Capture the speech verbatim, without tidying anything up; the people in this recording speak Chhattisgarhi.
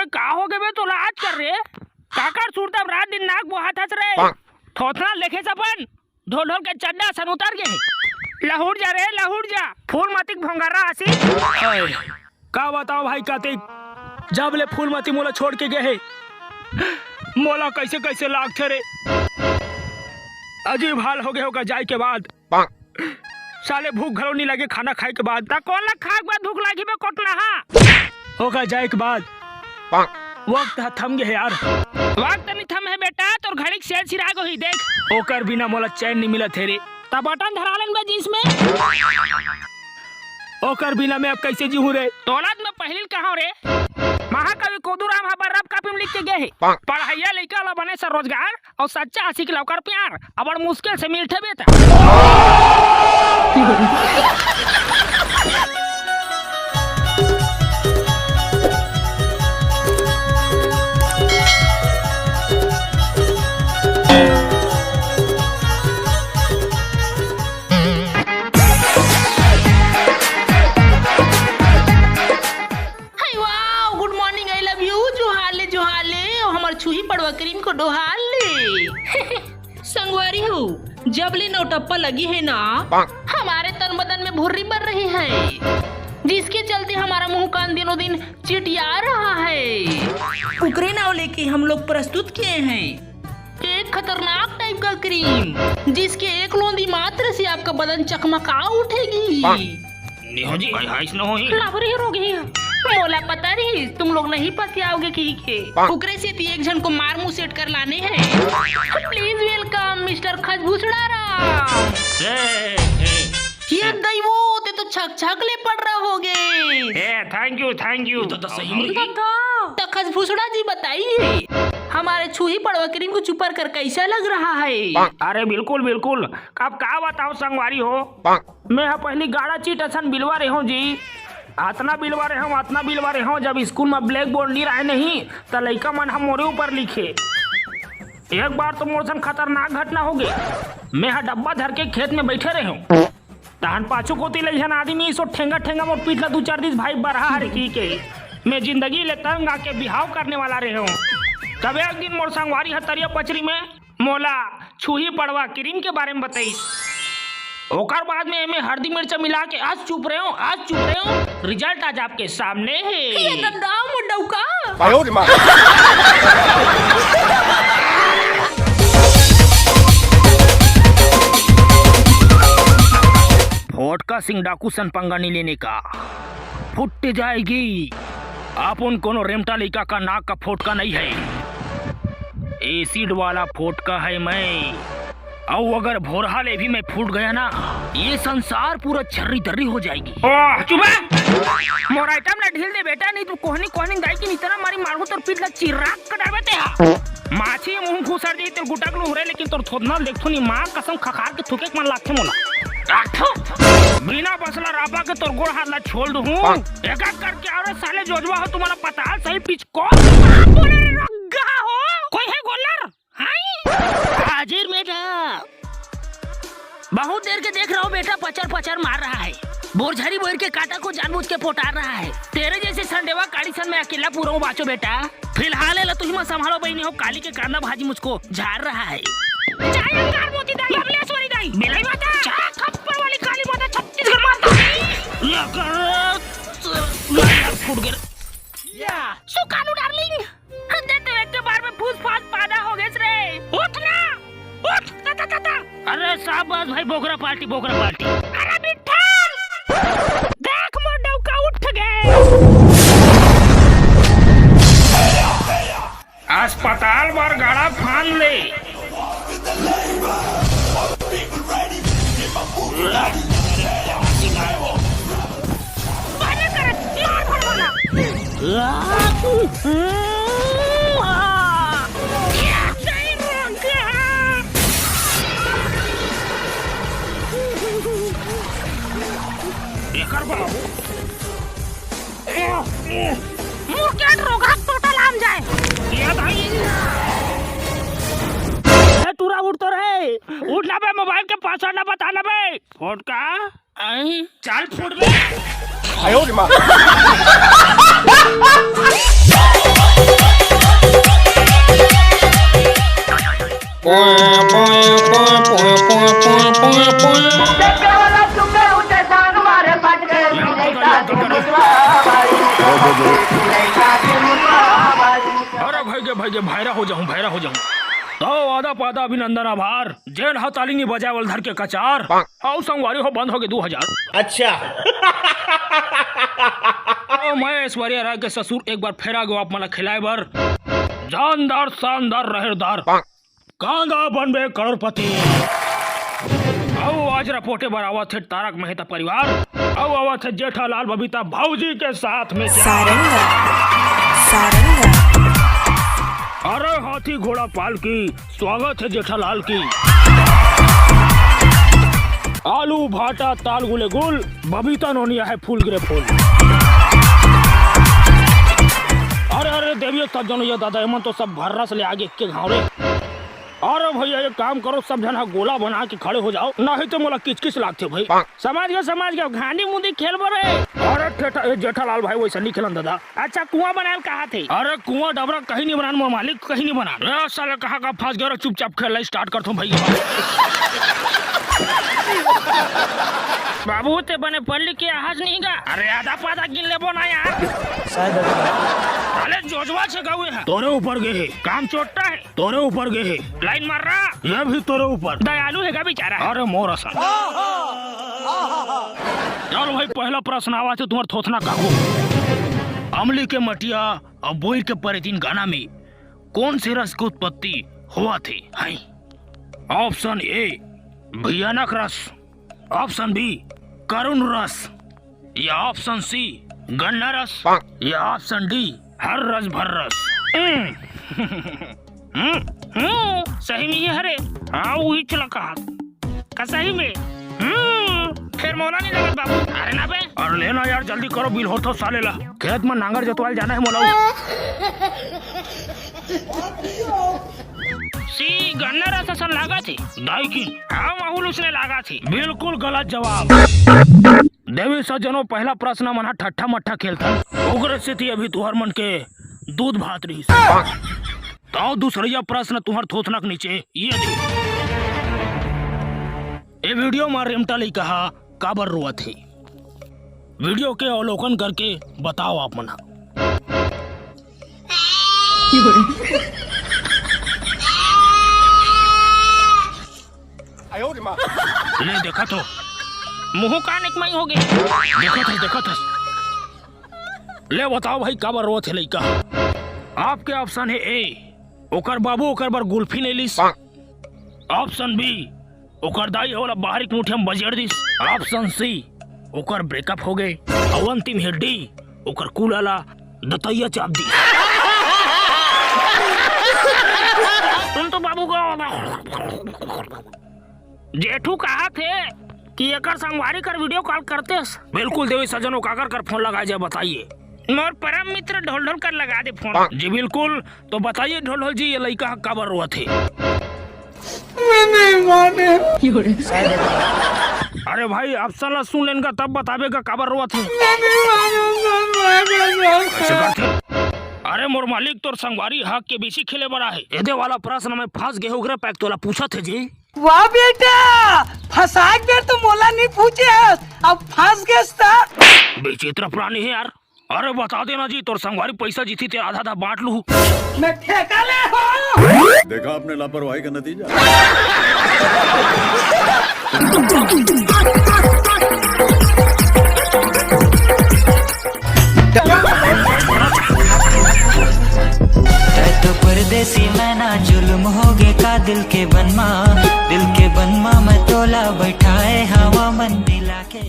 का हो गे बे तोला आज कर रे? काकर सुरता रात दिन नाक बोहात हस रे? थोथना लेखे सपन ढोल ढोल के चड्डा सन उतर गे हे। लहुट जा रे, लहुट जा, फूलमती के भोंगरा आसी। अय, का बताओ भाई कार्तिक, जब ले फूलमती मोला छोड़ के गे हे, मोला कैसे कैसे लागथे रे। अजीब हाल हो गे ओकर जाए के बाद। साले भूख घलो नी लगे खाना खाए के बाद। त कोन ला खाए के बाद भूख लागी बे कोटना हा? ओकर जाए के बाद वक्त ह थम गे हे यार। वक्त नी थम हे बेटा, तोर घड़ी के सेल सिराग होही देख। ओकर बिना मोला चैन नी मिलत हे रे। त बटन धरा लेन बे जींस में। ओकर बिना मैं अब कैसे जीहूं रे? तोला त मैं पहिली ल कहांव रे। महाकवि कोदूराम ह बर्रब कापी में लिख के गे हे, पढ़इया लइका ला बने से रोजगार, अउ सच्चा आशिक ला ओकर प्यार अबड़ मुश्किल से मिलथे बेटा। Hi, wow, good morning, I love you, जोहार ले, जोहार ले, ओ हमर छुही पड़वा क्रीम को डोहार ले। संगवारी हो, जब ले नौटप्पा लगी है ना, हमारे तन बदन में भुर्री बढ़ रही है, जिसके चलते हमारा मुंह कान दिनों दिन चिटिया रहा है। उकरे नाव लेके हम लोग प्रस्तुत किए हैं एक खतरनाक टाइप का क्रीम, जिसके एक लोंदी मात्र से आपका बदन चकमका उठेगी। नेहो जी, भाई हाइस न होही। लाभ रही रोगी। मोला पता रही, तुम लोग नहीं पतियाओगे कही के। उकरे सेती एक झन को मार मुंह सेट कर लाने हैं। Please welcome mister Khajbhusra Ram. ए, ए, ये दैवो, ते तो छक छक ले पड़ रहा होगे। ए, थैंक यू, थैंक यू। ये तो सही में। दादा। तो खजभूसड़ा जी बताइए, हमारे छुही पड़वा क्रीम को चुपर कर कैसा लग रहा है? अरे बिल्कुल, बिल्कुल। अब का बताओ संगवारी हो, मैं ह पहिली गाड़ा चीट असन बिलवा रेहेंव जी। अतना बिलवा रेहेंव, अतना बिलवा रेहेंव, जब स्कूल म ब्लैक बोर्ड नी राहे नहीं, त लइका मन ह मोरे ऊपर लिखे। एक बार तो मोर सन खतरनाक घटना होगे। मैं ह डब्बा धर के खेत में बइठे रेहेंव, तहन पाछू कोती ले एक झन आदमी इसो ठेंगा ठेंगा मोर पीठ ल दू चार दिस, भाई बरहा हरे कहिके। मैं जिंदगी ले तंग आके बिहाव करने वाला रेहेंव। तभे एक दिन मोर संगवारी ह तरिया पचरी में मोला छुही पड़वा क्रीम के बारे में बताइस। ओकर बाद में एमे हरदी मिर्चा मिला के आज चुप रेहेंव, आज चुप रेहेंव, रिजल्ट आज आपके सामने हे। ये दद्दा मुंडौका। फोटका सिंह डाकू सन पंगा नहीं लेने का। फुट जाएगी। अपन कोनो रेमटा लइका का नाक का फोटका नहीं है, एसिड वाला फोटका है मैं। अउ अगर भोरहा ले भी मैं फूट गया ना, ये संसार पूरा छर्री दर्री हो जाएगी। ओह, चुप बे। मोर आइटम ला ढील दे बेटा, नहीं तो कोहनी कोहनी दाई की नितना मारी मारू तोर पीठ ला चिराग कटावे ते हा। माछी मुंह घुसर जाई तोर गुटक लुहरे, लेकिन तोर थोथना ल देखथो नी माँ कसम खखार के थूके के मन लागथे मोला। आठो। बिना बसला राबा के तोर गोड़ हाथ ला छोल दूहूं। एक एक करके आओ रे साले जोजवा हो, तुम्हारा पता है सही पिच कौन? बोले रे रग्गा हो। कोई है गोलर? हाय। हाजिर बेटा। बहुत देर के देख रहा हूँ बेटा, पचर पचर मार रहा है। बोरझरी बोर के कांटा को जानबूझ के पोटार रहा है। तेरे जैसे संडेवा काड़ी सन में अकेला पूरा हूँ बाचो बेटा। फिलहाल एला तुही मन संभालो बहिनी हो, काली के कांदा भाजी मुझको झार रहा है। जय अंगार मोती दाई, बबलेश्वरी दाई, बिलाई माता, जय खप्पर वाली काली माता, छत्तीसगढ़ माता। लकर, फूट गया। सुकानू डार्लिंग, दे तो एक के बार में फूस फास पैदा हो गए रे। उठ ना, उठ, ता, ता, ता, ता। अरे शाबाश भाई, बोकरा पार्टी, बोकरा पार्टी। अरे बिट्ठल, देख मोर डौका उठ गए। अस्पताल बर गाड़ा फान ले। बने करे, मार भर वाला। एकर बाबू। मुर्केट रोगहा टोटल आम जाए। ये भाई। ए, टूरा उठ तो रे। उठ ना बे, मोबाइल के पासवर्ड ना बता ना बे। फोन का? आई? चल फुट बे। आयो रे माँ। अरे भाई गे, भाई गे, भायरा हो जाऊं, भायरा हो जाऊं। तो आदा पादा अभिनंदन आभार, जेन ह ताली नी बजाए वाला धर के कचार। अउ संगवारी हो, बंद हो गे दू हजार। अच्छा। तो मैं ऐश्वर्या राय के ससुर एक बार फेर आ गयो आप मन ला खिलाए बर। जानदार, शानदार, रहेरदार। कांदा बनबे करोड़पति। अउ आज रपोटे बर आवत हे तारक मेहता परिवार। अउ आवत हे जेठालाल बबीता भौजी के साथ में। सारंगा, सारंगा। अरे हाथी घोड़ा पालकी, स्वागत हे जेठालाल की। आलू भाटा ताल गुले गुल, बबीता नोनिया हे फूल गिरे फूल। अरे, अरे, देवियो सज्जनो, ये दादा, एमन तो सब भर्रस ले आगे के घाव रे। अरे भैया, एक काम करो, सब झन हा गोला बना के खड़े हो जाओ, नहीं तो मोला किचकिच लागथे भाई। समझ गए, समझ गए, घानी मुंदी खेल बर हे। अरे ठेठा, ए, जेठालाल भाई, वैसा नहीं खेलन दादा। अच्छा, कुआं बनाए ल कहा थे? अरे कुआं डबरा कहीं नहीं बनान, मोर मालिक, कहीं नहीं बनान। ए, साले कहाँ का फंस गए रे, चुपचाप खेलना start करथों भैया। बाबू, ते बने पढ़ लिख के आहाज नहीं गा? अरे आधा पाधा गिन लेबो ना यार। साले जोजवा छे गए हे। तोरे ऊपर गए हे। काम चोट्टा हे। तोरे ऊपर गए हे। लाइन मार रहा। ये भी तोरे ऊपर। दयालु हे गा बेचारा। अरे मोर असन। चल भाई, पहला प्रश्न आवा थे तुम्हार थोथना काकू। अमली के मटिया अउ बोइर के परेतिन गाना में कौन से रस के उत्पत्ति होवत हे? हैं? Option A, भयानक रस। Option B, करुण रस। या option C, गन्ना रस। या option D, हर रस भर रस। हम्म। हम्म, हम्म, सही में ये हरे। हाँ, वही चला कहा। का सही में? हम्म, फेर मोला नहीं लगत बाबू। अरे ना बे। अरे ले ना यार, जल्दी करो, बिल होथो साले ला। खेत में नांगर जोतवाल जाना हे मोला। C, गन्ना रस असन लागत हे। दाई की। हाँ, माहौल उसने लागत हे। बिल्कुल गलत जवाब। देवी सज्जनो, पहला प्रश्न मन ह ठट्ठा मट्ठा खेलथन, ओकरे सेती अभी तुहर मन के दूध भात रहिस। तो दूसरइया प्रश्न तुहर थोथना के नीचे ये दे। ए video म रेमटा लइका ह काबर रोवत हे? Video के अवलोकन करके बताओ आप मन ह। ले देखत हो। मुंह कान एक मई हो गए। देखत हस, देखत हस। ले बताओ भाई, काबर रोवत हे लइका? आपके option हे A, ओकर बाबू ओकर बर गुल्फी नहीं लिस। Option B, ओकर दाई ओला बाहरी के मुठिया में बजेड़ दिस। Option C, ओकर breakup हो गए। अउ अंतिम हे D, ओकर कूला ला दतैया चाप दिस। सुन तो बाबू को जेठू कहा थे कि एकर संगवारी कर video call करते। बिल्कुल देवी सज्जनों, काकर कर फोन लगाए जाए बताइए। मोर परम मित्र ढोलढोल कर लगा दे फोन। जी बिल्कुल, तो बताइए ढोलढोल जी, ये लइका ह काबर रोवत हे? मैं नहीं माने। अरे भाई, option ला सुन लेन का, तब बताबे का काबर रोवत हे। मैं नहीं माने, सर, मैं नहीं माने। ऐसे करते। अरे मोर मालिक, तोर संगवारी ह के बीसी खेले बर आहे। एदे वाला प्रश्न में फंस गे हो रे पैक, तोला पूछत हे जी। वाह बेटा, फंसाए के बेर तो मोला नहीं पूछे हस, अब फंस गेस त। विचित्र प्राणी हे यार। अरे बता देना जी, तोर संगवारी पैसा जीती ते आधा आधा बांट लू। मैं ठेका ले हूँ। देखा आपने लापरवाही का नतीजा। तै तो परदेसी मैना, जुल्म हो गे का दिल के बनमा, दिल के बनमा मैं तोला बैठाए हवा मन मिला के।